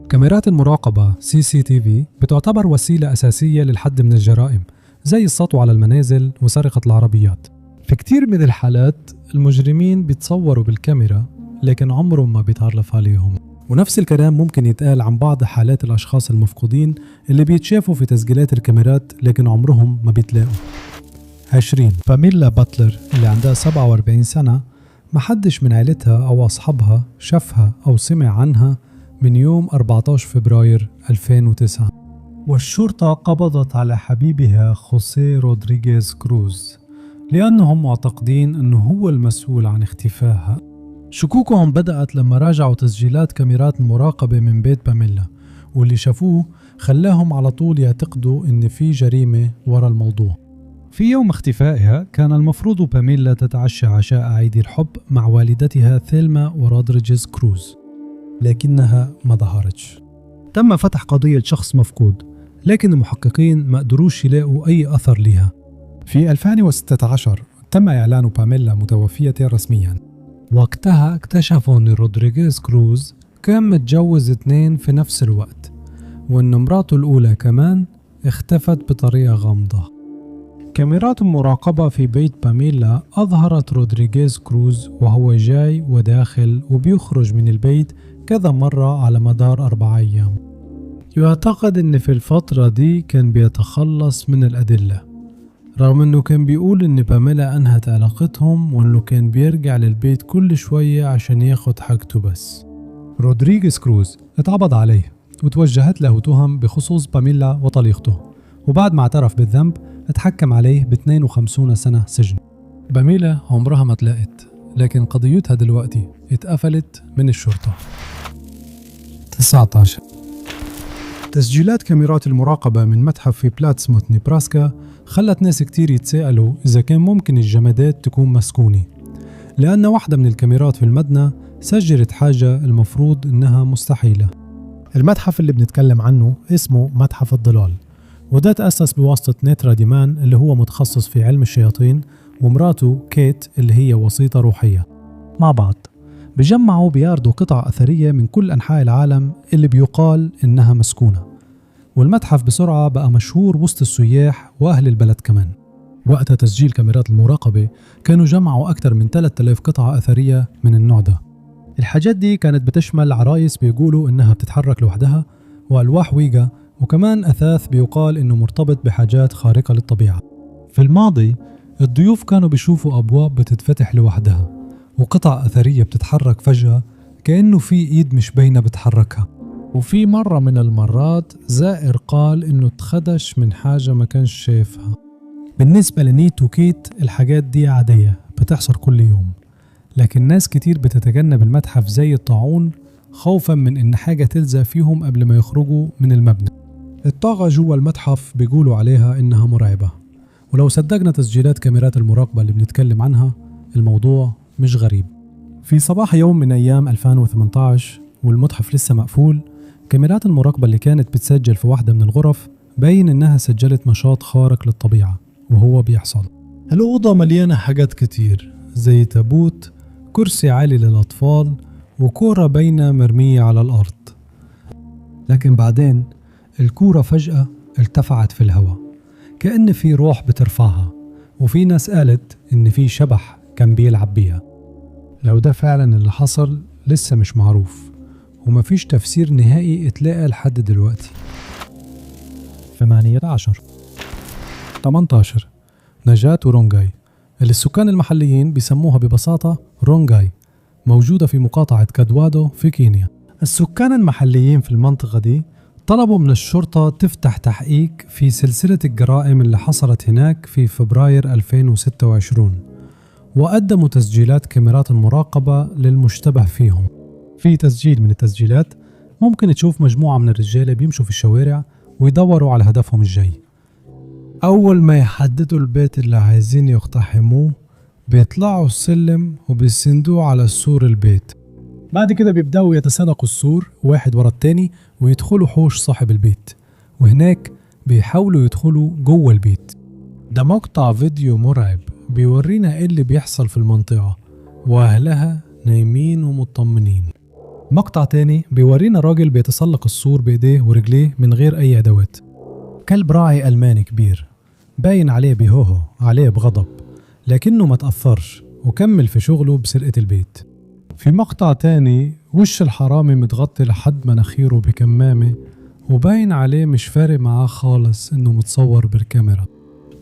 كاميرات المراقبة CCTV بتعتبر وسيلة أساسية للحد من الجرائم زي السطو على المنازل وسرقة العربيات. في كتير من الحالات المجرمين بيتصوروا بالكاميرا لكن عمرهم ما بيتعرف عليهم. ونفس الكلام ممكن يتقال عن بعض حالات الأشخاص المفقودين اللي بيتشافوا في تسجيلات الكاميرات لكن عمرهم ما بيتلاقوا. 20. باميلا باتلر اللي عندها 47 سنة محدش من عيلتها أو أصحابها شافها أو سمع عنها من يوم 14 فبراير 2009، والشرطة قبضت على حبيبها خوسيه رودريغيز كروز لأنهم معتقدين أنه هو المسؤول عن اختفائها. شكوكهم بدأت لما راجعوا تسجيلات كاميرات المراقبة من بيت باميلا، واللي شافوه خلاهم على طول يعتقدوا إن في جريمة ورا الموضوع. في يوم اختفائها كان المفروض باميلا تتعشى عشاء عيد الحب مع والدتها ثيلما ورودريغيز كروز، لكنها ما ظهرتش. تم فتح قضية شخص مفقود، لكن المحققين ما قدروش يلاقوا أي أثر ليها. في 2016 تم إعلان باميلا متوفية رسميا. وقتها اكتشفوا أن رودريغيز كروز كان متجوز 2 في نفس الوقت، وأن مراته الأولى كمان اختفت بطريقة غامضة. كاميرات المراقبة في بيت باميلا أظهرت رودريغيز كروز وهو جاي وداخل وبيخرج من البيت كذا مرة على مدار 4 أيام. يعتقد أن في الفترة دي كان بيتخلص من الأدلة، رغم أنه كان بيقول أن باميلا أنهت علاقتهم وأنه كان بيرجع للبيت كل شوية عشان ياخد حاجته بس. رودريغيز كروز اتقبض عليه وتوجهت له تهم بخصوص باميلا وطليقته، وبعد ما اعترف بالذنب اتحكم عليه ب 52 سنة سجن. باميلا عمرها ما اتلاقت، لكن قضيتها دلوقتي اتقفلت من الشرطة. 19. تسجيلات كاميرات المراقبة من متحف في بلاتسموث نبراسكا خلت ناس كتير يتساءلوا إذا كان ممكن الجمادات تكون مسكونة، لأن واحدة من الكاميرات في المبنى سجلت حاجة المفروض إنها مستحيلة. المتحف اللي بنتكلم عنه اسمه متحف الضلال، وده تأسس بواسطة نيترا ديمان اللي هو متخصص في علم الشياطين، ومراته كيت اللي هي وسيطة روحية. مع بعض بجمعوا بيعرضوا قطع أثرية من كل أنحاء العالم اللي بيقال إنها مسكونة، والمتحف بسرعة بقى مشهور وسط السياح وأهل البلد كمان. وقت تسجيل كاميرات المراقبة كانوا جمعوا أكثر من 3000 قطعة أثرية من النوع ده. الحاجات دي كانت بتشمل عرايس بيقولوا إنها بتتحرك لوحدها، وألواح ويجا، وكمان أثاث بيقال إنه مرتبط بحاجات خارقة للطبيعة. في الماضي الضيوف كانوا بيشوفوا أبواب بتتفتح لوحدها وقطع أثرية بتتحرك فجأة كأنه في إيد مش باينة بتحركها. وفي مرة من المرات زائر قال إنه اتخدش من حاجة ما كانش شايفها. بالنسبة لنيت وكيت الحاجات دي عادية بتحصل كل يوم، لكن ناس كتير بتتجنب المتحف زي الطاعون خوفا من إن حاجة تلزق فيهم قبل ما يخرجوا من المبنى. الطاقة جوا المتحف بيقولوا عليها إنها مرعبة، ولو صدقنا تسجيلات كاميرات المراقبة اللي بنتكلم عنها الموضوع مش غريب. في صباح يوم من أيام 2018 والمتحف لسه مقفول، كاميرات المراقبة اللي كانت بتسجل في واحدة من الغرف باين إنها سجلت نشاط خارق للطبيعة وهو بيحصل. الأوضة مليانة حاجات كتير زي تابوت، كرسي عالي للأطفال، وكورة باينة مرمية على الأرض. لكن بعدين الكورة فجأة ارتفعت في الهواء كأن في روح بترفعها، وفي ناس قالت إن في شبح كان بيلعب بيها. لو ده فعلا اللي حصل لسه مش معروف، ومفيش تفسير نهائي اتلاقى لحد دلوقتي. 18. 18. نجاة رونجاي اللي السكان المحليين بيسموها ببساطة رونجاي، موجودة في مقاطعة كادوادو في كينيا. السكان المحليين في المنطقة دي طلبوا من الشرطة تفتح تحقيق في سلسلة الجرائم اللي حصلت هناك في فبراير 2026، وقدموا تسجيلات كاميرات المراقبة للمشتبه فيهم. في تسجيل من التسجيلات ممكن تشوف مجموعة من الرجالة بيمشوا في الشوارع ويدوروا على هدفهم الجاي. أول ما يحددوا البيت اللي عايزين يقتحموه بيطلعوا السلم وبيسندوه على سور البيت. بعد كده بيبدأوا يتسلقوا السور واحد ورا التاني ويدخلوا حوش صاحب البيت، وهناك بيحاولوا يدخلوا جوه البيت. ده مقطع فيديو مرعب بيورينا ايه اللي بيحصل في المنطقة وأهلها نايمين ومطمنين. مقطع تاني بيورينا راجل بيتسلق السور بإيديه ورجليه من غير أي أدوات. كلب راعي ألماني كبير باين عليه بيهوهو عليه بغضب، لكنه ما تأثرش وكمل في شغله بسرقة البيت. في مقطع تاني وش الحرامي متغطي لحد مناخيره بكمامة، وباين عليه مش فارق معاه خالص انه متصور بالكاميرا.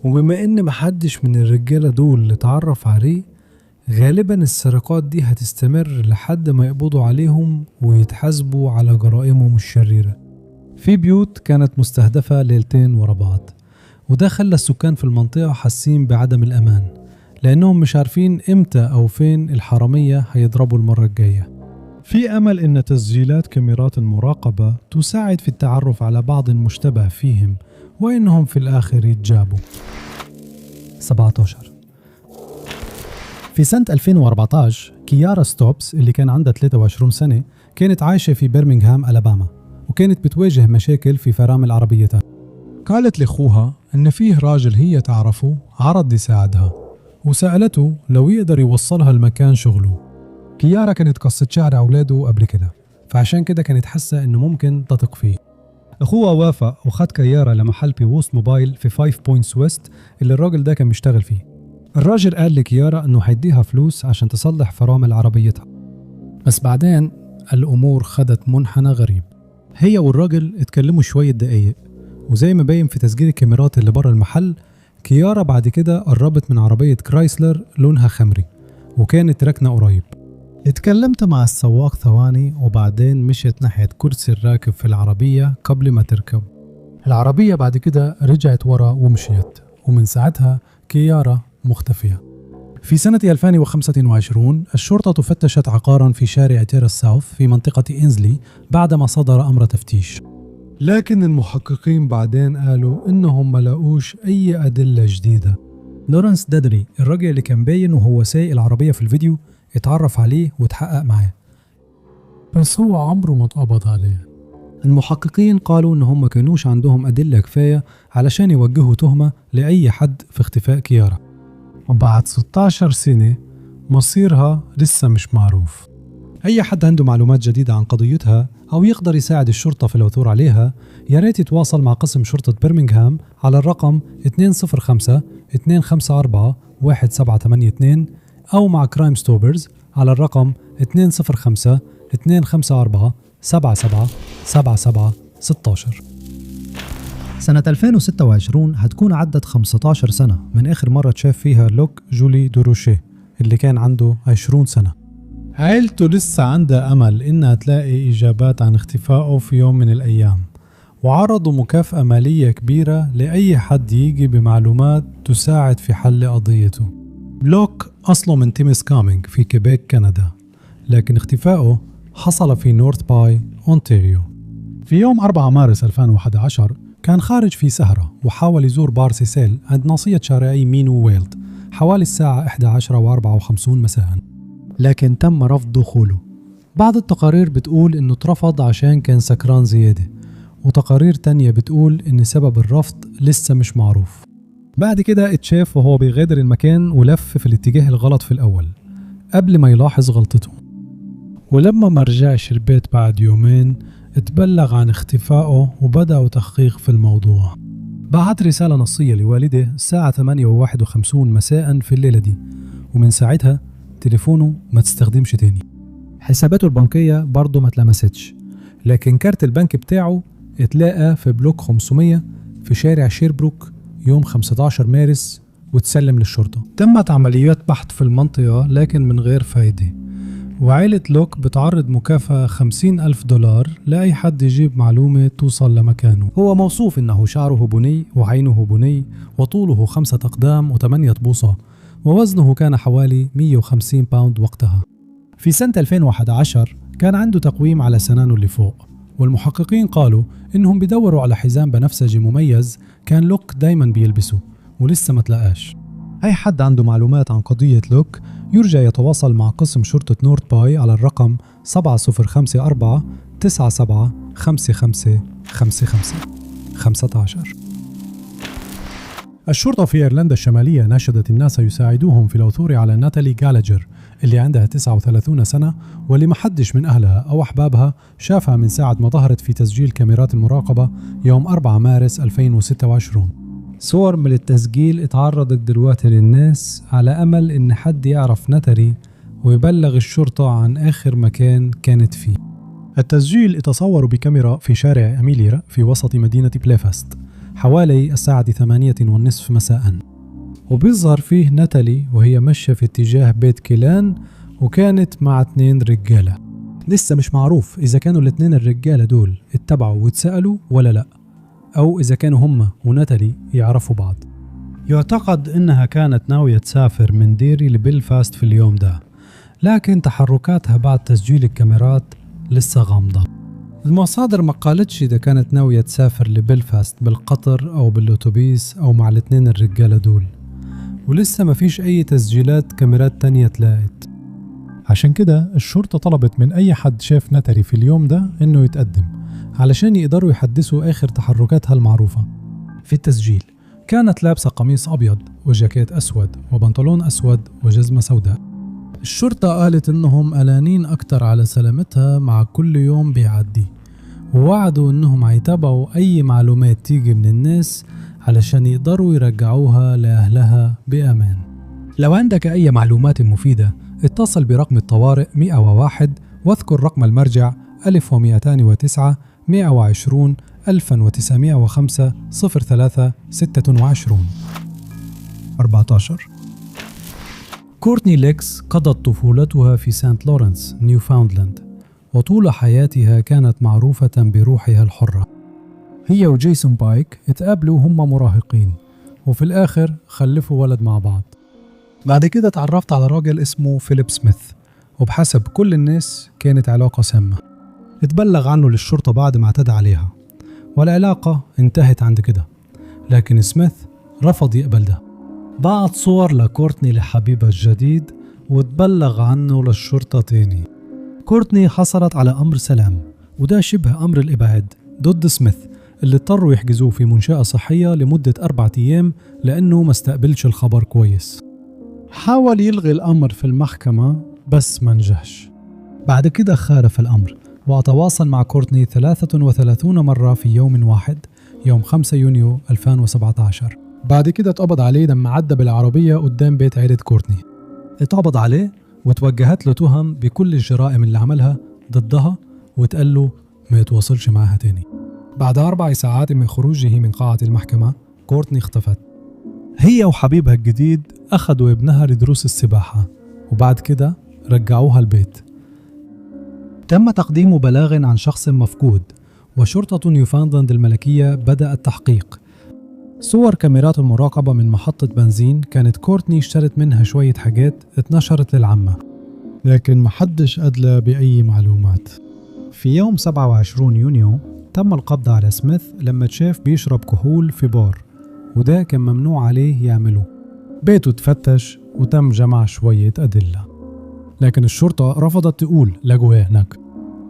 وبما ان محدش من الرجالة دول اللي اتعرف عليه، غالبا السرقات دي هتستمر لحد ما يقبضوا عليهم ويتحاسبوا على جرائمهم الشريرة. في بيوت كانت مستهدفة ليلتين ورا بعض، وده خلى السكان في المنطقة حاسين بعدم الأمان، لأنهم مش عارفين إمتى أو فين الحرامية هيضربوا المرة الجاية. في أمل إن تسجيلات كاميرات المراقبة تساعد في التعرف على بعض المشتبه فيهم، وإنهم في الآخر يتجابوا. 17. في سنة 2014 كيارا ستوبس اللي كان عندها 23 سنة كانت عايشة في برمنغهام ألاباما، وكانت بتواجه مشاكل في فرامل عربيتها. قالت لأخوها إن فيه راجل هي تعرفه عرض يساعدها، وسألته لو يقدر يوصلها لمكان شغله. كيارا كانت قصة شعر أولاده قبل كده، فعشان كده كانت حاسة إنه ممكن تثق فيه. أخوها وافق وخد كيارا لمحل بيوست موبايل في 5 Points West اللي الراجل ده كان بيشتغل فيه. الراجل قال لكيارا إنه هيديها فلوس عشان تصلح فرامل عربيتها، بس بعدين الأمور خدت منحنى غريب. هي والراجل اتكلموا شوية دقايق، وزي ما باين في تسجيل الكاميرات اللي بره المحل، كيارا بعد كده قربت من عربية كرايسلر لونها خمري وكانت راكنة قريب. اتكلمت مع السواق ثواني وبعدين مشيت ناحية كرسي الراكب في العربية قبل ما تركب. العربية بعد كده رجعت ورا ومشيت، ومن ساعتها كيارا مختفية. في سنة 2025 الشرطة فتشت عقارا في شارع تيراس ساوث في منطقة إنزلي بعدما صدر أمر تفتيش، لكن المحققين بعدين قالوا إنهم ما لقوش أي أدلة جديدة. لورنس دادري الراجل اللي كان باين وهو سايق العربية في الفيديو اتعرف عليه وتحقق معاه، بس هو عمره ما اتقبض عليه. المحققين قالوا إن هم ما كانوش عندهم أدلة كفاية علشان يوجهوا تهمة لأي حد في اختفاء كيارا. وبعد 16 سنة مصيرها لسه مش معروف. أي حد عنده معلومات جديدة عن قضيتها أو يقدر يساعد الشرطة في العثور عليها، يا ريت يتواصل مع قسم شرطة برمنغهام على الرقم 205-254-1782 أو مع كرايم ستوبرز على الرقم 205-254-7777 16. سنة 2026 هتكون عدت 15 سنة من آخر مرة تشاف فيها لوك جولي دوروشيه اللي كان عنده 20 سنة. عائلته لسه عندها أمل إنها تلاقي إجابات عن اختفائه في يوم من الأيام، وعرضوا مكافأة مالية كبيرة لأي حد يجي بمعلومات تساعد في حل قضيته. لوك أصله من تيمسكامينغ في كيبيك كندا، لكن اختفائه حصل في نورث باي أونتاريو. في يوم 4 مارس 2011 كان خارج في سهرة وحاول يزور بار سيسيل عند ناصية شارعي مينو ويلد حوالي الساعة 11:54 مساء، لكن تم رفض دخوله. بعض التقارير بتقول إنه اترفض عشان كان سكران زيادة، وتقارير تانية بتقول إن سبب الرفض لسه مش معروف. بعد كده اتشاف وهو بيغادر المكان ولف في الاتجاه الغلط في الأول قبل ما يلاحظ غلطته، ولما ما رجعش البيت بعد يومين اتبلغ عن اختفائه وبدأوا تحقيق في الموضوع. بعت رسالة نصية لوالده الساعة 8:51 مساء في الليلة دي، ومن ساعتها تليفونه ما تستخدمش تاني. حساباته البنكية برضه ما اتلمستش، لكن كارت البنك بتاعه اتلاقى في بلوك 500 في شارع شيربروك يوم 15 مارس وتسلم للشرطة. تمت عمليات بحث في المنطقة لكن من غير فايدة، وعائلة لوك بتعرض مكافأة $50,000 لأي حد يجيب معلومة توصل لمكانه. هو موصوف إنه شعره بني وعينه بني وطوله 5 أقدام و8 بوصة، ووزنه كان حوالي 150 pound وقتها. في سنة 2011 كان عنده تقويم على سنانه اللي فوق، والمحققين قالوا إنهم بيدوروا على حزام بنفسجي مميز كان لوك دايما بيلبسه ولسه ما تلاقاش. أي حد عنده معلومات عن قضية لوك يرجى يتواصل مع قسم شرطة نورث باي على الرقم 7054 97 55 55 15. الشرطة في إيرلندا الشمالية ناشدت الناس يساعدوهم في العثور على ناتالي جالاجر اللي عندها 39 سنة واللي محدش من أهلها أو أحبابها شافها من ساعة ما ظهرت في تسجيل كاميرات المراقبة يوم 4 مارس 2026. صور من التسجيل اتعرضت دلوقتي للناس على أمل إن حد يعرف ناتالي ويبلغ الشرطة عن آخر مكان كانت فيه. التسجيل اتصور بكاميرا في شارع أميليا في وسط مدينة بلفاست حوالي الساعة 8:30 مساء، وبيظهر فيه ناتالي وهي ماشية في اتجاه بيت كيلان، وكانت مع 2 رجالة. لسه مش معروف إذا كانوا ال2 الرجالة دول اتبعوا واتسألوا ولا لأ، أو إذا كانوا هم وناتالي يعرفوا بعض. يعتقد إنها كانت ناوية تسافر من ديري لبلفاست في اليوم ده، لكن تحركاتها بعد تسجيل الكاميرات لسه غامضة. المصادر ما قالتش إذا كانت ناوية تسافر لبلفاست بالقطر أو بالأتوبيس أو مع ال2 الرجالة دول، ولسه ما فيش أي تسجيلات كاميرات تانية اتلاقت. عشان كده الشرطة طلبت من أي حد شاف ناتالي في اليوم ده إنه يتقدم علشان يقدروا يحدثوا آخر تحركاتها المعروفة. في التسجيل كانت لابسة قميص أبيض وجاكيت أسود وبنطلون أسود وجزمة سوداء. الشرطة قالت إنهم قلقانين أكتر على سلامتها مع كل يوم بيعدي، ووعدوا إنهم هيتابعوا أي معلومات تيجي من الناس علشان يقدروا يرجعوها لأهلها بأمان. لو عندك أي معلومات مفيدة اتصل برقم الطوارئ 101 واذكر رقم المرجع 1209 120 1905 03 26. 14. كورتني ليكس قضت طفولتها في سانت لورنس نيوفاوندلاند، وطول حياتها كانت معروفة بروحها الحرة. هي وجيسون بايك اتقابلوا هم مراهقين، وفي الآخر خلفوا ولد مع بعض. بعد كده اتعرفت على راجل اسمه فيليب سميث، وبحسب كل الناس كانت علاقة سامة. اتبلغ عنه للشرطة بعد ما اعتدى عليها، والعلاقة انتهت عند كده، لكن سميث رفض يقبل ده. بعت صور لكورتني لحبيبها الجديد وتبلغ عنه للشرطة تاني. كورتني حصلت على أمر سلام، وده شبه أمر الإبعاد ضد سميث اللي اضطروا يحجزوه في منشأة صحية لمدة 4 أيام لأنه ما استقبلش الخبر كويس. حاول يلغي الأمر في المحكمة بس ما نجحش. بعد كده خالف الأمر وتواصل مع كورتني 33 مرة في يوم واحد يوم 5 يونيو 2017. بعد كده اتقبض عليه لما عدى بالعربية قدام بيت عيلة كورتني. اتقبض عليه وتوجهت له تهم بكل الجرائم اللي عملها ضدها، واتقال له ما يتواصلش معاها تاني. بعد 4 ساعات من خروجه من قاعة المحكمة كورتني اختفت. هي وحبيبها الجديد أخذوا ابنها لدروس السباحة، وبعد كده رجعوها البيت. تم تقديم بلاغ عن شخص مفقود، وشرطة نيوفاوندلاند الملكية بدأ التحقيق. صور كاميرات المراقبة من محطة بنزين كانت كورتني اشترت منها شوية حاجات اتنشرت للعامة، لكن محدش أدلى بأي معلومات. في يوم 27 يونيو تم القبض على سميث لما اتشاف بيشرب كحول في بار، وده كان ممنوع عليه يعمله. بيته اتفتش وتم جمع شوية أدلة، لكن الشرطة رفضت تقول لقوها هناك.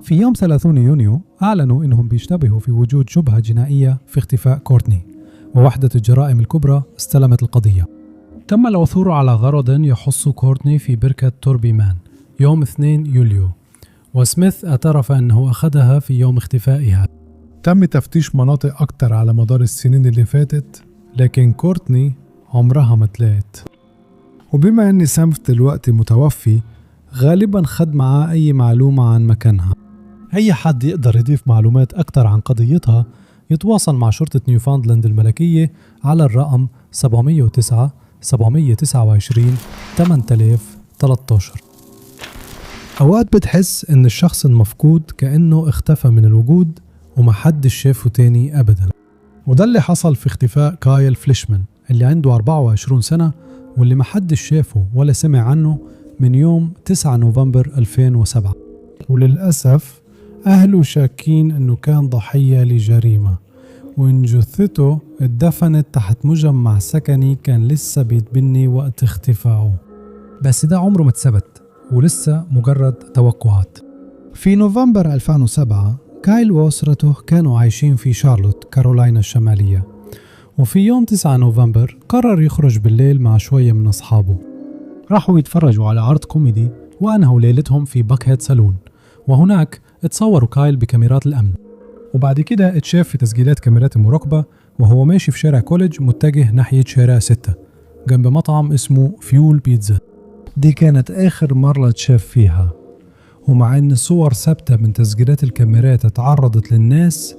في يوم 30 يونيو أعلنوا إنهم بيشتبهوا في وجود شبهة جنائية في اختفاء كورتني، ووحدة الجرائم الكبرى استلمت القضية. تم العثور على غرض يخص كورتني في بركة توربيمان يوم 2 يوليو، وسميث اعترف أنه أخذها في يوم اختفائها. تم تفتيش مناطق أكتر على مدار السنين اللي فاتت، لكن كورتني عمرها ما اتلاقت. وبما أن سميث دلوقتي متوفي، غالبا خد معاه أي معلومة عن مكانها. أي حد يقدر يضيف معلومات أكتر عن قضيتها يتواصل مع شرطة نيوفاوندلاند الملكية على الرقم 709 729 8013. أوقات بتحس إن الشخص المفقود كأنه اختفى من الوجود ومحدش شافه تاني أبدا، وده اللي حصل في اختفاء كايل فليشمان اللي عنده 24 سنة واللي محدش شافه ولا سمع عنه من يوم 9 نوفمبر 2007. وللأسف أهله شاكين أنه كان ضحية لجريمة، وإن جثته اتدفنت تحت مجمع سكني كان لسه بيتبني وقت اختفائه، بس ده عمره ما اتثبت ولسه مجرد توقعات. في نوفمبر 2007 كايل وأسرته كانوا عايشين في شارلوت كارولاينا الشمالية، وفي يوم 9 نوفمبر قرر يخرج بالليل مع شوية من أصحابه. راحوا يتفرجوا على عرض كوميدي وأنهوا ليلتهم في باكهيد سالون، وهناك اتصوروا كايل بكاميرات الأمن. وبعد كده اتشاف في تسجيلات كاميرات المراقبة وهو ماشي في شارع كوليدج متجه ناحية شارع 6 جنب مطعم اسمه فيول بيتزا. دي كانت آخر مرة اتشاف فيها، ومع إن صور ثابتة من تسجيلات الكاميرات اتعرضت للناس،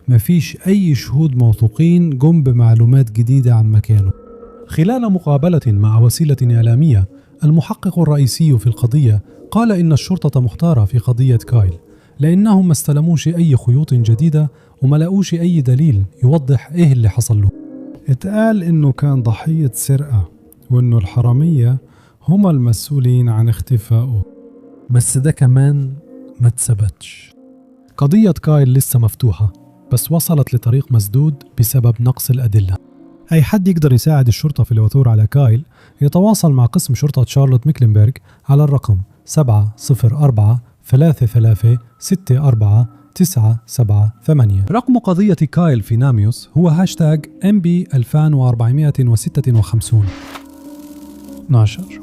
مفيش أي شهود موثوقين جم بمعلومات جديدة عن مكانه. خلال مقابلة مع وسيلة إعلامية، المحقق الرئيسي في القضية قال إن الشرطة محتارة في قضية كايل لأنهم ما استلموش أي خيوط جديدة وما لقوش أي دليل يوضح إيه اللي حصل له. اتقال إنه كان ضحية سرقة وإنه الحرامية هما المسؤولين عن اختفائه، بس ده كمان ما اتثبتش. قضية كايل لسه مفتوحة، بس وصلت لطريق مسدود بسبب نقص الأدلة. أي حد يقدر يساعد الشرطة في العثور على كايل يتواصل مع قسم شرطة شارلوت ميكلنبرغ على الرقم 704 33 64 978. رقم قضية كايل في ناميوس هو هاشتاج MB 2456. 12.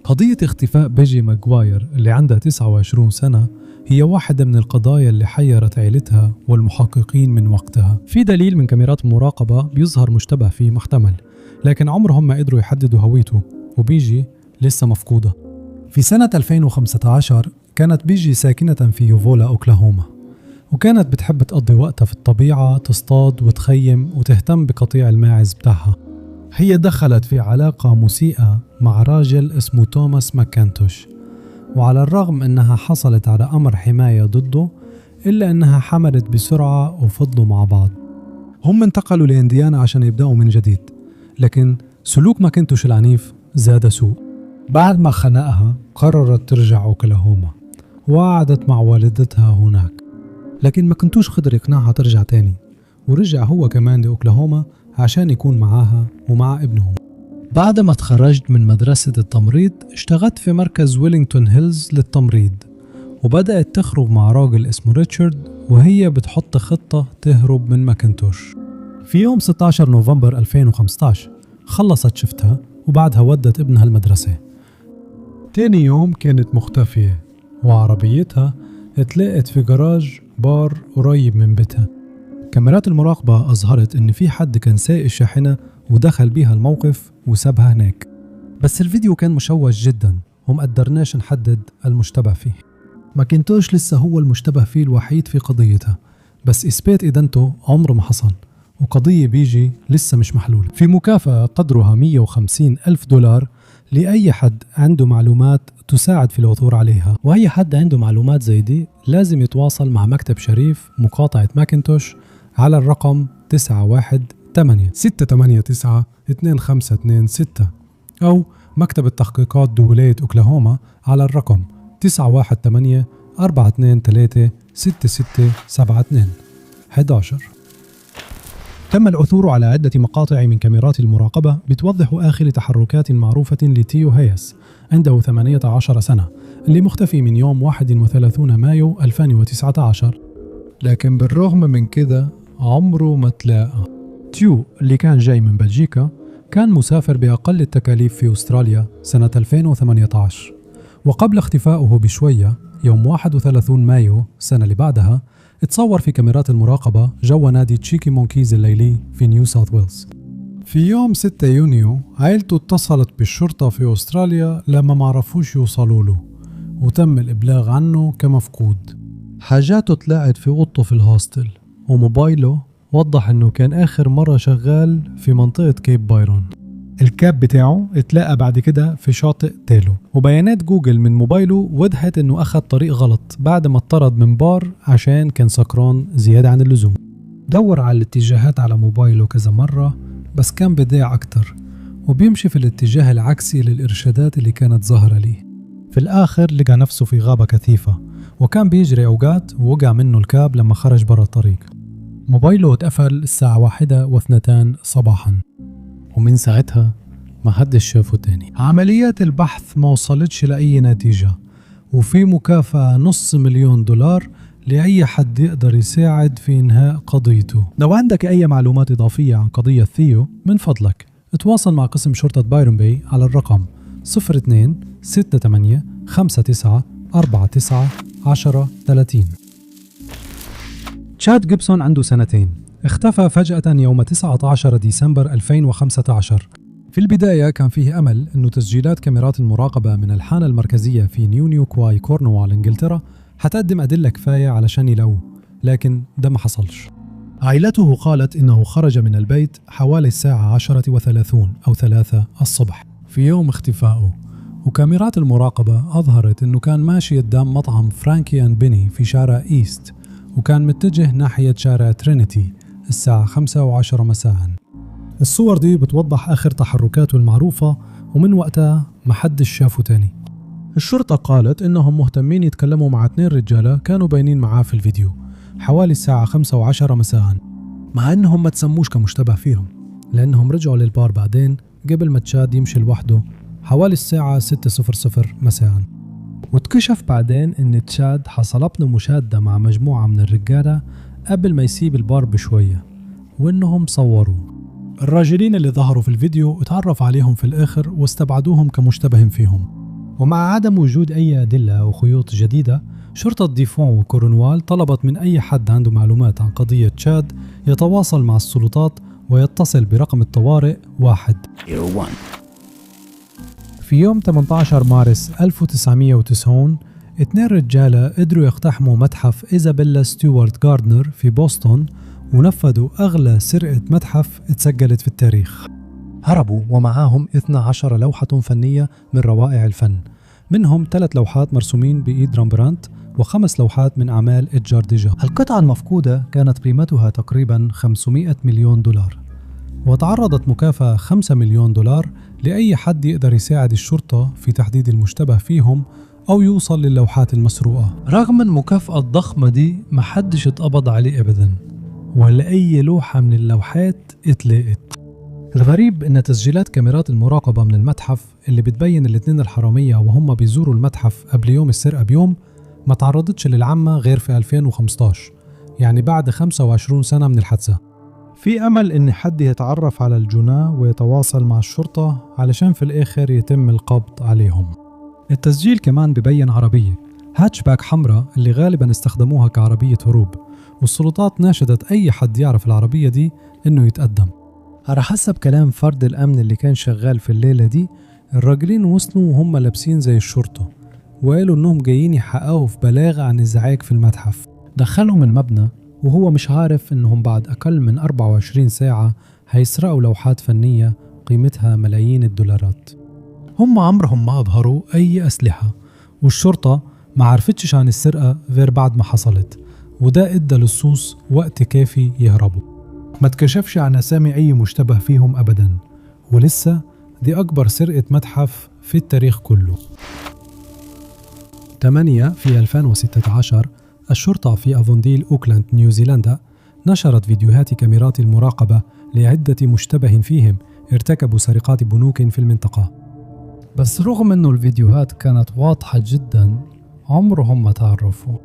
قضية اختفاء بيجي ماغواير اللي عندها 29 سنة هي واحدة من القضايا اللي حيرت عيلتها والمحققين من وقتها. في دليل من كاميرات المراقبة بيظهر مشتبه فيه محتمل، لكن عمرهم ما قدروا يحددوا هويته، وبيجي لسه مفقودة. في سنة 2015 كانت بيجي ساكنة في يوفولا أوكلاهوما، وكانت بتحب تقضي وقتها في الطبيعة، تصطاد وتخيم وتهتم بقطيع الماعز بتاعها. هي دخلت في علاقة مسيئة مع راجل اسمه توماس ماكنتوش، وعلى الرغم أنها حصلت على أمر حماية ضده إلا أنها حملت بسرعة وفضلوا مع بعض. هم انتقلوا لإنديانا عشان يبدأوا من جديد، لكن سلوك ماكنتوش العنيف زاد سوء. بعد ما خنقها قررت ترجع أوكلاهوما وقعدت مع والدتها هناك، لكن ماكنتوش قدر يقنعها ترجع تاني، ورجع هو كمان لأوكلاهوما عشان يكون معاها ومع ابنهم. بعد ما تخرجت من مدرسة التمريض اشتغلت في مركز ويلينغتون هيلز للتمريض، وبدأت تخرج مع راجل اسمه ريتشارد وهي بتحط خطة تهرب من ماكنتوش. في يوم 16 نوفمبر 2015 خلصت شفتها وبعدها ودت ابنها المدرسة. تاني يوم كانت مختفية، وعربيتها اتلاقت في جراج بار قريب من بيتها. كاميرات المراقبة أظهرت إن في حد كان سايق الشاحنة ودخل بيها الموقف وسابها هناك، بس الفيديو كان مشوش جدا ومقدرناش نحدد المشتبه فيه. ماكنتوش لسه هو المشتبه فيه الوحيد في قضيتها، بس إثبات إدانته عمره ما حصل، وقضية بيجي لسه مش محلولة. في مكافأة قدرها 150 ألف دولار لأي حد عنده معلومات تساعد في العثور عليها، وأي حد عنده معلومات زي دي لازم يتواصل مع مكتب شريف مقاطعة ماكنتوش على الرقم 918 689 2526 أو مكتب التحقيقات بولاية أوكلاهوما على الرقم 918 423 6672. 11. تم العثور على عدة مقاطع من كاميرات المراقبة بتوضح آخر تحركات معروفة لتيو هياس، عنده 18 سنة، اللي مختفي من يوم 31 مايو 2019، لكن بالرغم من كده عمره ما تلاقى. تيو اللي كان جاي من بلجيكا كان مسافر بأقل التكاليف في أستراليا سنة 2018، وقبل اختفائه بشوية يوم 31 مايو السنة اللي بعدها اتصور في كاميرات المراقبة جوا نادي تشيكي مونكيز الليلي في نيو ساوث ويلز. في يوم 6 يونيو عائلته اتصلت بالشرطة في أستراليا لما معرفوش يوصلوا له، وتم الإبلاغ عنه كمفقود. حاجاته تلاقت في أوضته في ال hostel، وموبايله وضح انه كان آخر مرة شغال في منطقة كيب بايرون. الكاب بتاعه اتلاقى بعد كده في شاطئ تالو، وبيانات جوجل من موبايله وضحت انه اخذ طريق غلط بعد ما اطرد من بار عشان كان سكران زيادة عن اللزوم. دور على الاتجاهات على موبايله كذا مرة بس كان بيضيع أكتر، وبيمشي في الاتجاه العكسي للإرشادات اللي كانت ظاهرة ليه. في الآخر لقى نفسه في غابة كثيفة، وكان بيجري أوقات ووقع منه الكاب لما خرج برا الطريق. موبايله اتقفل الساعة 1:02 صباحا، ومن ساعتها ما حدش شافه تاني. عمليات البحث ما وصلتش لأي نتيجة، وفي مكافأة $500,000 لأي حد يقدر يساعد في إنهاء قضيته. لو عندك أي معلومات إضافية عن قضية ثيو من فضلك اتواصل مع قسم شرطة بايرون باي على الرقم 02 68 59 49 10 30. تشاد جيبسون عنده سنتين، اختفى فجأة يوم 19 ديسمبر 2015. في البداية كان فيه أمل أنه تسجيلات كاميرات المراقبة من الحانة المركزية في نيو كواي كورنوال إنجلترا هتقدم أدلة كفاية علشان يلاقوه، لكن ده ما حصلش. عائلته قالت إنه خرج من البيت حوالي الساعة 10:30 أو 3 الصبح في يوم اختفائه، وكاميرات المراقبة أظهرت أنه كان ماشي قدام مطعم فرانكي أند بيني في شارع إيست، وكان متجه ناحية شارع ترينيتي الساعة 5:10 مساء. الصور دي بتوضح آخر تحركاته المعروفة، ومن وقتها محدش شافه تاني. الشرطة قالت إنهم مهتمين يتكلموا مع 2 رجالة كانوا باينين معاه في الفيديو حوالي الساعة 5:10 مساء، مع إنهم ما تسموش كمشتبه فيهم لأنهم رجعوا للبار بعدين قبل ما تشاد يمشي لوحده حوالي الساعة 6:00 مساء. واتكشف بعدين إن تشاد حصلت له مشادة مع مجموعة من الرجالة قبل ما يسيب البار بشوية، وإنهم صوروه. الراجلين اللي ظهروا في الفيديو اتعرف عليهم في الآخر واستبعدوهم كمشتبه فيهم. ومع عدم وجود أي أدلة أو خيوط جديدة، شرطة ديفون وكورنوال طلبت من أي حد عنده معلومات عن قضية تشاد يتواصل مع السلطات ويتصل برقم الطوارئ 1. في يوم 18 مارس 1990 2 رجالة قدروا يقتحموا متحف إيزابيلا ستيوارت جاردنر في بوسطن، ونفذوا أغلى سرقة متحف اتسجلت في التاريخ. هربوا ومعاهم 12 لوحة فنية من روائع الفن، منهم 3 لوحات مرسومين بإيد رامبرانت و5 لوحات من أعمال إدجار ديجا. القطعة المفقودة كانت قيمتها تقريبا 500 مليون دولار، وتعرضت مكافأة 5 مليون دولار لأي حد يقدر يساعد الشرطة في تحديد المشتبه فيهم أو يوصل للوحات المسروقة. رغم المكافأة الضخمة دي محدش اتقبض عليه أبدا، ولا أي لوحة من اللوحات اتلاقت. الغريب إن تسجيلات كاميرات المراقبة من المتحف اللي بتبين الاتنين الحرامية وهم بيزوروا المتحف قبل يوم السرقة بيوم ما تعرضتش للعامة غير في 2015، يعني بعد 25 سنة من الحادثة. في أمل إن حد يتعرف على الجناة ويتواصل مع الشرطة علشان في الآخر يتم القبض عليهم. التسجيل كمان ببين عربية هاتشباك حمراء اللي غالبا استخدموها كعربية هروب، والسلطات ناشدت أي حد يعرف العربية دي إنه يتقدم. على حسب كلام فرد الأمن اللي كان شغال في الليلة دي، الراجلين وصلوا وهم لابسين زي الشرطة، وقالوا إنهم جايين يحققوا في بلاغ عن إزعاج في المتحف. دخلهم المبنى وهو مش عارف إنهم بعد أقل من 24 ساعة هيسرقوا لوحات فنية قيمتها ملايين الدولارات. هم عمرهم ما أظهروا أي أسلحة، والشرطة ما عرفتش عن السرقة غير بعد ما حصلت، وده ادى للصوص وقت كافي يهربوا. ما تكشفش عن أسامي أي مشتبه فيهم أبدا، ولسه دي أكبر سرقة متحف في التاريخ كله. 8 في 2016 الشرطة في أفونديل أوكلاند نيوزيلندا نشرت فيديوهات كاميرات المراقبة لعدة مشتبه فيهم ارتكبوا سرقات بنوك في المنطقة. بس رغم أنه الفيديوهات كانت واضحة جدا عمرهم ما تعرفوا.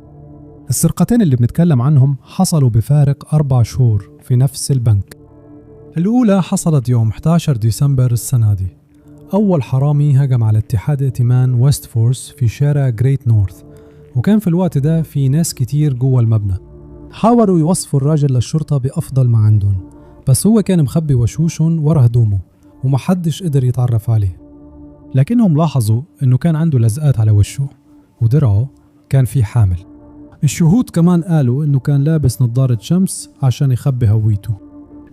السرقتين اللي بنتكلم عنهم حصلوا بفارق 4 شهور في نفس البنك. الأولى حصلت يوم 11 ديسمبر السنة دي. أول حرامي هجم على اتحاد ائتمان ويست فورس في شارع جريت نورث، وكان في الوقت ده في ناس كتير جوه المبنى. حاولوا يوصفوا الراجل للشرطة بأفضل ما عندهم، بس هو كان مخبي وشوشهم ورا هدومه ومحدش قدر يتعرف عليه. لكنهم لاحظوا إنه كان عنده لزقات على وشه ودرعه كان فيه حامل. الشهود كمان قالوا إنه كان لابس نظارة شمس عشان يخبي هويته.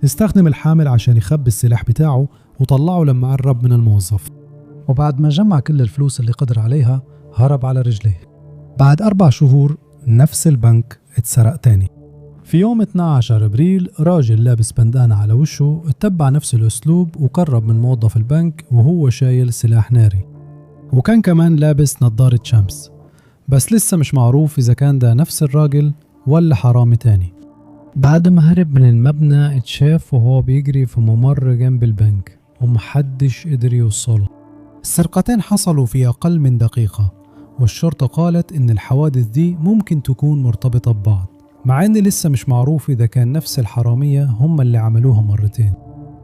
استخدم الحامل عشان يخبي السلاح بتاعه وطلعه لما قرب من الموظف، وبعد ما جمع كل الفلوس اللي قدر عليها هرب على رجليه. بعد 4 شهور نفس البنك اتسرق تاني. في يوم 12 أبريل راجل لابس بندانة على وشه اتبع نفس الأسلوب وقرب من موظف البنك وهو شايل سلاح ناري، وكان كمان لابس نظارة شمس، بس لسه مش معروف إذا كان ده نفس الراجل ولا حرامي تاني. بعد ما هرب من المبنى اتشاف وهو بيجري في ممر جنب البنك ومحدش قدر يوصله. السرقتين حصلوا في أقل من دقيقة، والشرطة قالت إن الحوادث دي ممكن تكون مرتبطة ببعض، مع إن لسه مش معروف إذا كان نفس الحرامية هم اللي عملوها مرتين.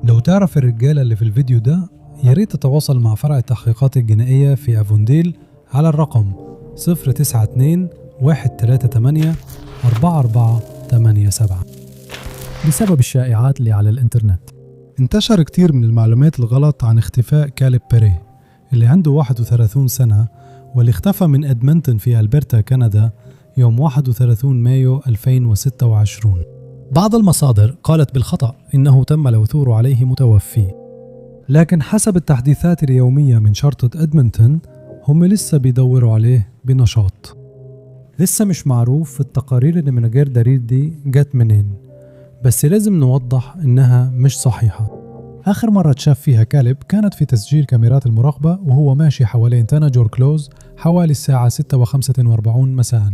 لو تعرف الرجالة اللي في الفيديو ده ياريت تتواصل مع فرع التحقيقات الجنائية في أفونديل على الرقم 092 138 4487. بسبب الشائعات اللي على الإنترنت انتشر كتير من المعلومات الغلط عن اختفاء كالب بيري اللي عنده 31 سنة واللي اختفى من إدمنتون في ألبرتا كندا يوم 31 مايو 2026. بعض المصادر قالت بالخطأ إنه تم العثور عليه متوفي، لكن حسب التحديثات اليومية من شرطة إدمنتون هم لسه بيدوروا عليه بنشاط. لسه مش معروف التقارير اللي من غير دليل دي جت منين، بس لازم نوضح إنها مش صحيحة. آخر مرة تشاف فيها كالب كانت في تسجيل كاميرات المراقبة وهو ماشي حوالين تاناجور كلوز حوالي الساعة 6:45 مساء،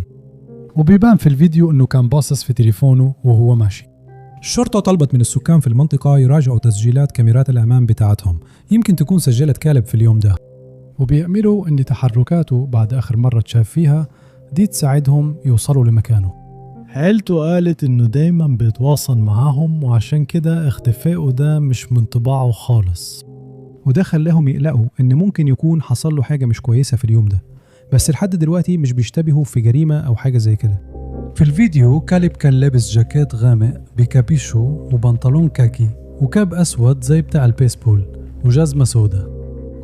وبيبان في الفيديو إنه كان باصص في تليفونه وهو ماشي. الشرطة طلبت من السكان في المنطقة يراجعوا تسجيلات كاميرات الأمان بتاعتهم، يمكن تكون سجلت كالب في اليوم ده، وبيأملوا إن تحركاته بعد آخر مرة تشاف فيها دي تساعدهم يوصلوا لمكانه. عيلته قالت إنه دايما بيتواصل معاهم، وعشان كده اختفائه ده مش من طباعه خالص، وده خلاهم يقلقوا إن ممكن يكون حصل له حاجة مش كويسة في اليوم ده، بس لحد دلوقتي مش بيشتبهوا في جريمة أو حاجة زي كده. في الفيديو كالب كان لابس جاكيت غامق بكابيشو وبنطلون كاكي وكاب أسود زي بتاع البيسبول وجزمة سودة.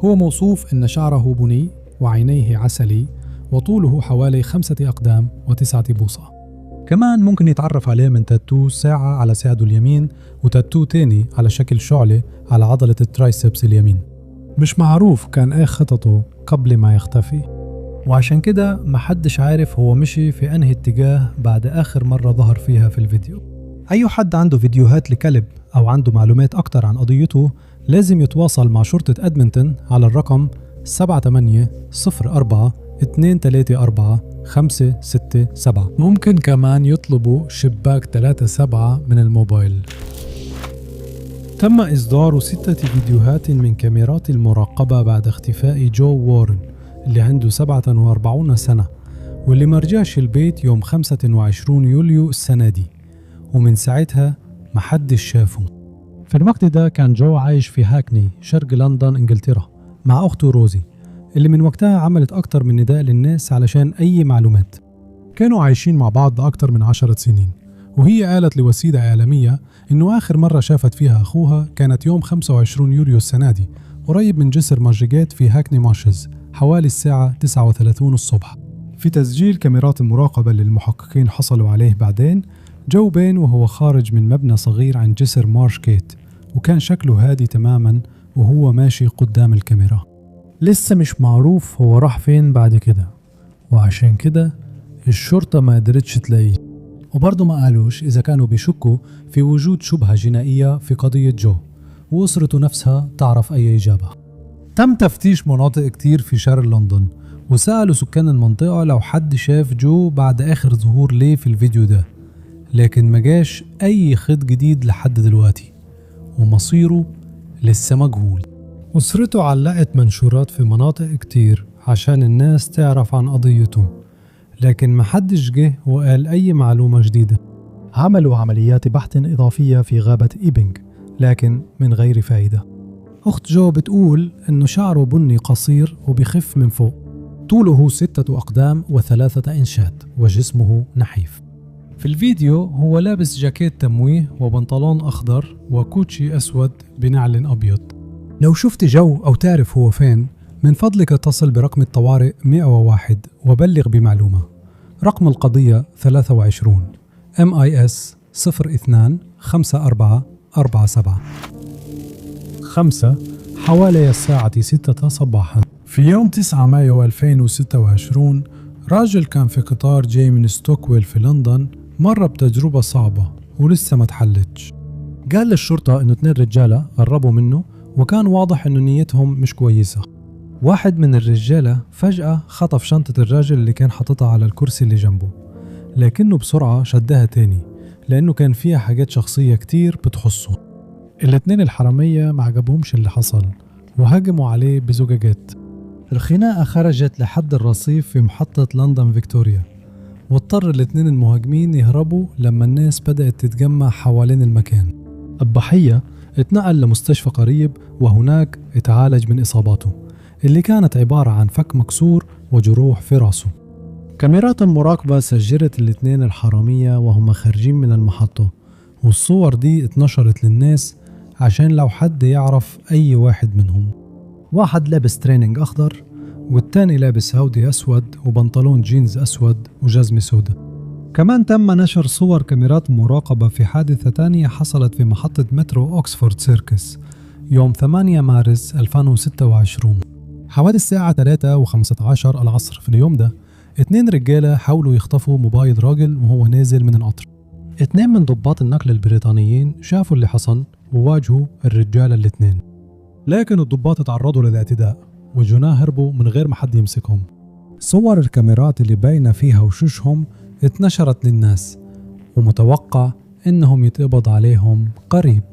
هو موصوف إن شعره بني وعينيه عسلي وطوله حوالي 5 أقدام و9 بوصة. كمان ممكن يتعرف عليه من تاتو ساعة على ساعده اليمين وتاتو تاني على شكل شعلة على عضلة ال triceps اليمين. مش معروف كان ايه خططه قبل ما يختفي، وعشان كده محدش عارف هو مشي في أنهي اتجاه بعد آخر مرة ظهر فيها في الفيديو. أي حد عنده فيديوهات لكلب أو عنده معلومات أكتر عن قضيته لازم يتواصل مع شرطة أدمنتون على الرقم 7804 234 567. ممكن كمان يطلبوا شباك 37 من الموبايل. تم إصدار 6 فيديوهات من كاميرات المراقبة بعد اختفاء جو وارن اللي عنده 47 سنة واللي مرجعش البيت يوم 25 يوليو السنة دي، ومن ساعتها محدش شافه. في الوقت ده كان جو عايش في هاكني شرق لندن إنجلترا مع أخته روزي اللي من وقتها عملت أكتر من نداء للناس علشان أي معلومات. كانوا عايشين مع بعض أكتر من 10 سنين، وهي قالت لوسيلة إعلامية إنه آخر مرة شافت فيها أخوها كانت يوم 25 يوليو السنة دي قريب من جسر مارجيجيت في هاكني مارشز حوالي الساعة 9:30 الصبح. في تسجيل كاميرات المراقبة اللي المحققين حصلوا عليه بعدين، جو بين وهو خارج من مبنى صغير عند جسر مارشكيت، وكان شكله هادي تماما وهو ماشي قدام الكاميرا. لسه مش معروف هو راح فين بعد كده، وعشان كده الشرطة ما قدرتش تلاقيه. وبرضه ما قالوش إذا كانوا بيشكوا في وجود شبهة جنائية في قضية جو، وأسرته نفسها تعرف أي إجابة. تم تفتيش مناطق كتير في شرق لندن، وسألوا سكان المنطقة لو حد شاف جو بعد آخر ظهور ليه في الفيديو ده، لكن ما جاش أي خيط جديد لحد دلوقتي، ومصيره لسه مجهول. أسرته علقت منشورات في مناطق كتير عشان الناس تعرف عن قضيته، لكن محدش جه وقال أي معلومة جديدة. عملوا عمليات بحث إضافية في غابة إيبينج لكن من غير فائدة. أخت جو بتقول إنه شعره بني قصير وبيخف من فوق، طوله 6 أقدام و3 إنشات، وجسمه نحيف. في الفيديو هو لابس جاكيت تمويه وبنطلون أخضر وكوتشي أسود بنعل أبيض. لو شفت جو أو تعرف هو فين، من فضلك اتصل برقم الطوارئ 101 وبلغ بمعلومة. رقم القضية 23 MIS 02 5447 5 حوالي الساعة 6 صباحا. في يوم 9 مايو 2026 راجل كان في قطار جاي من ستوكويل في لندن مر بتجربة صعبة ولسه ما تحلتش. قال للشرطة إنه 2 رجالة قربوا منه وكان واضح إنه نيتهم مش كويسة. واحد من الرجالة فجأة خطف شنطة الراجل اللي كان حاططها على الكرسي اللي جنبه، لكنه بسرعة شدها تاني لأنه كان فيها حاجات شخصية كتير بتخصه. الاتنين الحرامية ما عجبهمش اللي حصل وهجموا عليه بزجاجات. الخناقة خرجت لحد الرصيف في محطة لندن فيكتوريا، واضطر الاتنين المهاجمين يهربوا لما الناس بدأت تتجمع حوالين المكان. الضحية اتنقل لمستشفى قريب، وهناك اتعالج من إصاباته اللي كانت عبارة عن فك مكسور وجروح في راسه. كاميرات المراقبة سجلت الاثنين الحرامية وهم خارجين من المحطة، والصور دي اتنشرت للناس عشان لو حد يعرف أي واحد منهم. واحد لابس training أخضر، والتاني لابس هودي أسود وبنطلون جينز أسود وجزمة سوداء. كمان تم نشر صور كاميرات مراقبة في حادثة تانية حصلت في محطة مترو أوكسفورد سيركس يوم 8 مارس 2026 حوالي الساعة 3:15 العصر. في اليوم ده 2 رجالة حاولوا يخطفوا موبايل راجل وهو نازل من القطر. 2 من ضباط النقل البريطانيين شافوا اللي حصل وواجهوا الرجالة الاثنين، لكن الضباط اتعرضوا للاعتداء والجناه هربوا من غير ما حد يمسكهم. صور الكاميرات اللي باينة فيها وشوشهم اتنشرت للناس، ومتوقع انهم يتقبض عليهم قريب.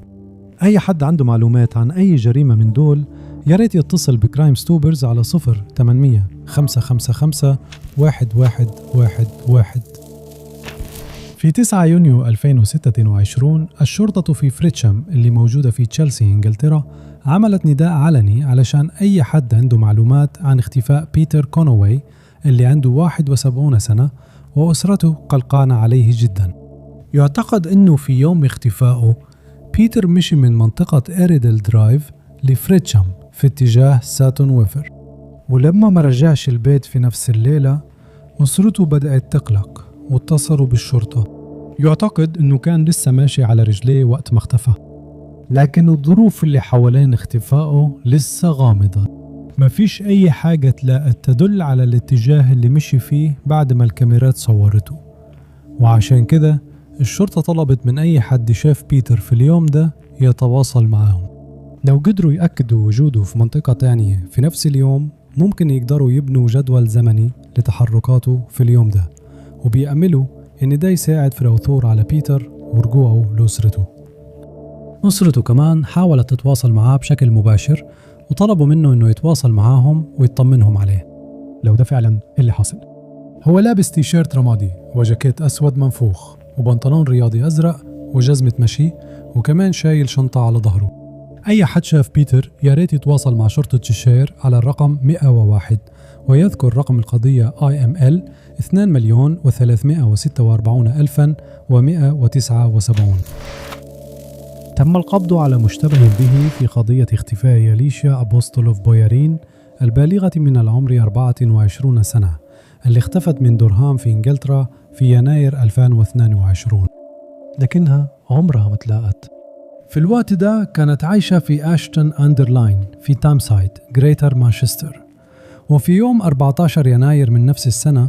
اي حد عنده معلومات عن اي جريمة من دول ياريت يتصل ب Crime Stoppers على 0800 555 1111. في 9 يونيو 2026 الشرطة في فريتشام اللي موجودة في تشيلسي إنجلترا عملت نداء علني علشان أي حد عنده معلومات عن اختفاء بيتر كونوي اللي عنده 71 سنة وأسرته قلقانة عليه جدا. يعتقد أنه في يوم اختفائه بيتر مشي من منطقة إيريدل درايف لفريتشام في اتجاه ساتون ويفر، ولما ما رجعش البيت في نفس الليلة أسرته بدأت تقلق واتصلوا بالشرطة. يعتقد أنه كان لسه ماشي على رجليه وقت ما اختفى، لكن الظروف اللي حوالين اختفائه لسه غامضة. مفيش أي حاجة تلاقت تدل على الاتجاه اللي مشي فيه بعد ما الكاميرات صورته، وعشان كده الشرطة طلبت من أي حد شاف بيتر في اليوم ده يتواصل معاهم. لو قدروا يأكدوا وجوده في منطقة تانية في نفس اليوم ممكن يقدروا يبنوا جدول زمني لتحركاته في اليوم ده، وبيأملوا إن ده يساعد في العثور على بيتر ورجوعه لأسرته. أسرته كمان حاولت تتواصل معاه بشكل مباشر وطلبوا منه إنه يتواصل معاهم ويطمنهم عليه لو ده فعلا اللي حصل. هو لابس تيشيرت رمادي وجاكيت أسود منفوخ وبنطلون رياضي أزرق وجزمة مشي، وكمان شايل شنطة على ظهره. أي حد شاف بيتر يا ريت يتواصل مع شرطة تشيشير على الرقم 101 ويذكر رقم القضية IML 2,346,179. تم القبض على مشتبه به في قضية اختفاء أليشيا أبوستولوف بويارين البالغة من العمر 24 سنة اللي اختفت من دورهام في إنجلترا في يناير 2022، لكنها عمرها ما تلاقت. في الوقت ده كانت عايشة في أشتون أندرلاين في تامسايد جريتر مانشستر. وفي يوم 14 يناير من نفس السنة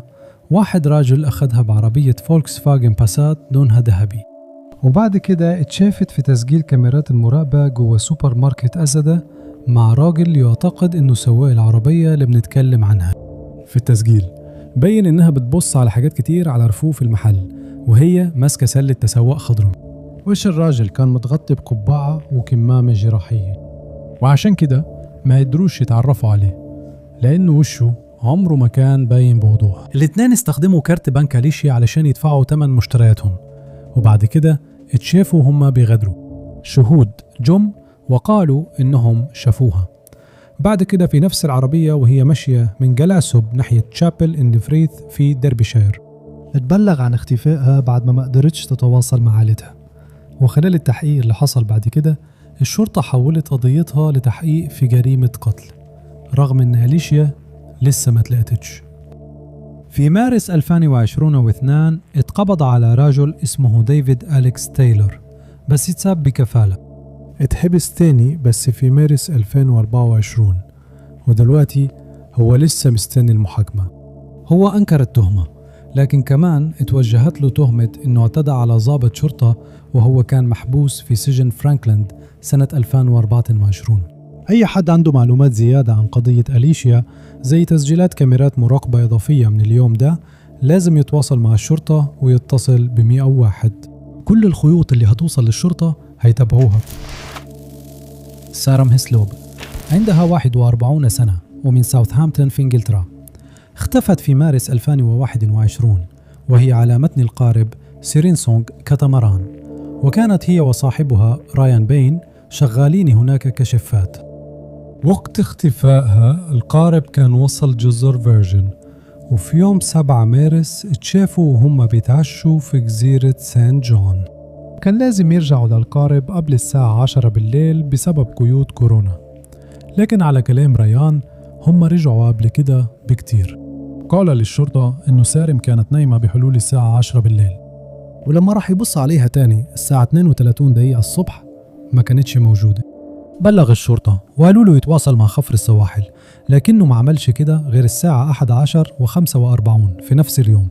واحد راجل أخذها بعربية فولكس فاجن باسات لونها ذهبي، وبعد كده اتشافت في تسجيل كاميرات المراقبة جوه سوبر ماركت أزدة مع راجل يعتقد إنه سواق العربية اللي بنتكلم عنها. في التسجيل بين إنها بتبص على حاجات كتير على رفوف المحل وهي ماسكة سلة تسوق خضراء. وش الراجل كان متغطي بقبعة وكمامة جراحية، وعشان كده ما قدروش يتعرفوا عليه لأنه وشه عمره ما كان باين بوضوح. الاتنين استخدموا كارت بنك أليشيا علشان يدفعوا تمن مشترياتهم، وبعد كده اتشافوا هما بيغادروا. شهود جم وقالوا إنهم شافوها بعد كده في نفس العربية وهي ماشية من جلاسوب ناحية تشابل إن فريث في ديربيشاير. اتبلغ عن اختفائها بعد ما قدرتش تتواصل مع عائلتها، وخلال التحقيق اللي حصل بعد كده الشرطة حولت قضيتها لتحقيق في جريمة قتل رغم إن أليشيا لسه ما تلاقتش. في مارس 2022 اتقبض على رجل اسمه ديفيد أليكس تايلور، بس اتساب بكفالة. اتحبس تاني بس في مارس 2024، ودلوقتي هو لسه مستني المحاكمة. هو أنكر التهمة، لكن كمان اتوجهت له تهمة إنه اعتدى على ضابط شرطة وهو كان محبوس في سجن فرانكلاند سنة 2024. أي حد عنده معلومات زيادة عن قضية أليشيا زي تسجيلات كاميرات مراقبة إضافية من اليوم ده لازم يتواصل مع الشرطة ويتصل ب101. كل الخيوط اللي هتوصل للشرطة هيتابعوها. سارة هيسلوب عندها 41 سنة ومن ساوثهامبتون في إنجلترا. اختفت في مارس 2021 وهي على متن القارب سيرينسونغ catamaran، وكانت هي وصاحبها رايان بين شغالين هناك كشفات. وقت اختفائها القارب كان وصل جزر فيرجن، وفي يوم 7 مارس اتشافوا وهم بيتعشوا في جزيرة سان جون. كان لازم يرجعوا للقارب قبل الساعة 10 بالليل بسبب قيود كورونا، لكن على كلام ريان هم رجعوا قبل كده بكتير. قال للشرطة إنه سارم كانت نايمة بحلول الساعة 10 بالليل، ولما راح يبص عليها تاني الساعة 32 الصبح ما كانتش موجودة. بلغ الشرطة وقالوا له يتواصل مع خفر السواحل، لكنه ما عملش كده غير الساعة 11:45 في نفس اليوم.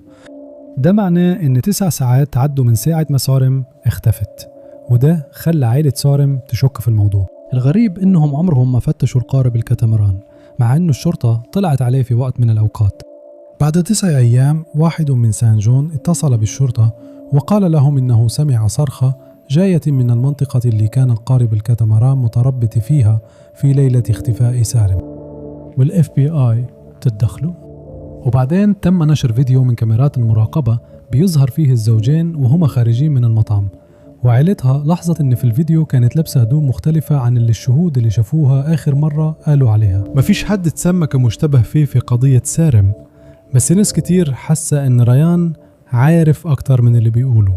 ده معناه إن 9 ساعات عدوا من ساعة ما سارم اختفت، وده خلى عائلة سارم تشك في الموضوع. الغريب إنهم عمرهم ما فتشوا القارب الكتمران، مع إنه الشرطة طلعت عليه في وقت من الأوقات. بعد 9 أيام واحد من سان جون اتصل بالشرطة وقال لهم إنه سمع صرخة جاية من المنطقة اللي كان القارب ال catamaran متربط فيها في ليلة اختفاء سارم، وال FBI تدخلوا. وبعدين تم نشر فيديو من كاميرات المراقبة بيظهر فيه الزوجين وهما خارجين من المطعم، وعائلتها لاحظت ان في الفيديو كانت لابسة هدوم مختلفة عن اللي الشهود اللي شافوها آخر مرة قالوا عليها. مفيش حد اتسمى كمشتبه فيه في قضية سارم، بس ناس كتير حاسة ان ريان عارف أكتر من اللي بيقوله،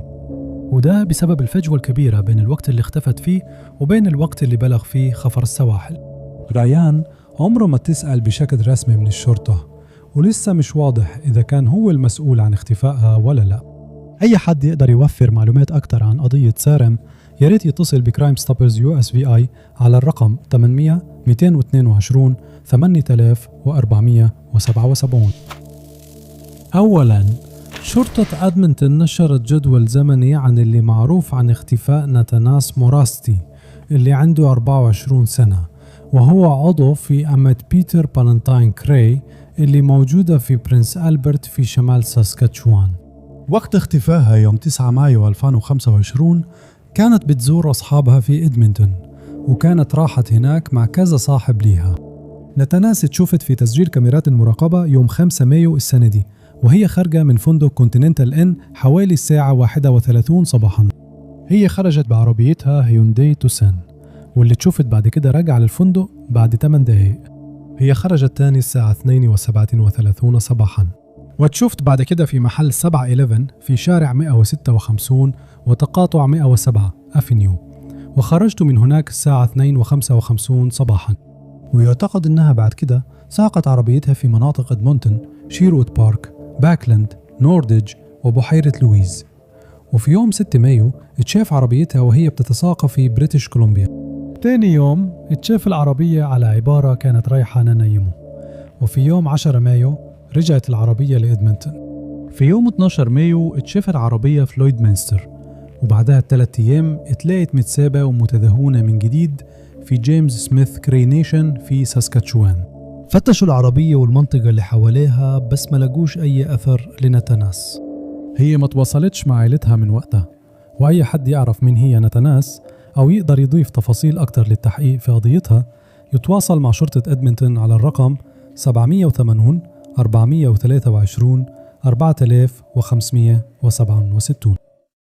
وده بسبب الفجوة الكبيرة بين الوقت اللي اختفت فيه وبين الوقت اللي بلغ فيه خفر السواحل. ريان عمره ما تسأل بشكل رسمي من الشرطة، ولسه مش واضح إذا كان هو المسؤول عن اختفائها ولا لا. أي حد يقدر يوفر معلومات أكتر عن قضية سارم ياريت يتصل ب Crime Stoppers USVI على الرقم 800 222 8477. أولاً، شرطة أدمنتون نشرت جدول زمني عن اللي معروف عن اختفاء ناتاناس موراستي اللي عنده 24 سنة، وهو عضو في أمة بيتر بالنتاين كري اللي موجودة في برنس ألبرت في شمال ساسكاتشوان. وقت اختفائها يوم 9 مايو 2025 كانت بتزور أصحابها في إدمنتون، وكانت راحت هناك مع كذا صاحب ليها. ناتاناس اتشوفت في تسجيل كاميرات المراقبة يوم 5 مايو السنة دي وهي خارجة من فندق كونتيننتال إن حوالي الساعة 31 صباحا. هي خرجت بعربيتها هيونداي توسان، واللي اتشوفت بعد كده راجعة للفندق بعد 8 دقايق. هي خرجت تاني الساعة 2:37 صباحا، واتشوفت بعد كده في محل 7-11 في شارع 156 وتقاطع 107 أفنيو، وخرجت من هناك الساعة 2:55 صباحا. ويعتقد أنها بعد كده ساقت عربيتها في مناطق إدمونتون، شيرود بارك، باكلاند، نوردج وبحيرة لويز. وفي يوم 6 مايو اتشاف عربيتها وهي بتتساق في بريتش كولومبيا. تاني يوم اتشاف العربية على عبارة كانت رايحة نانايمو. وفي يوم 10 مايو رجعت العربية لإدمنتون. في يوم 12 مايو اتشاف العربية في لويدمنستر، وبعدها ب3 أيام اتلاقت متسابة ومتدهونة من جديد في جيمس سميث كري نيشن في ساسكاتشوان. فتشوا العربية والمنطقة اللي حواليها بس ما لقوش أي أثر لنتناس. هي ما تواصلتش مع عائلتها من وقتها، وأي حد يعرف مين هي نتناس أو يقدر يضيف تفاصيل أكتر للتحقيق في قضيتها يتواصل مع شرطة إدمنتون على الرقم 780 423 4567.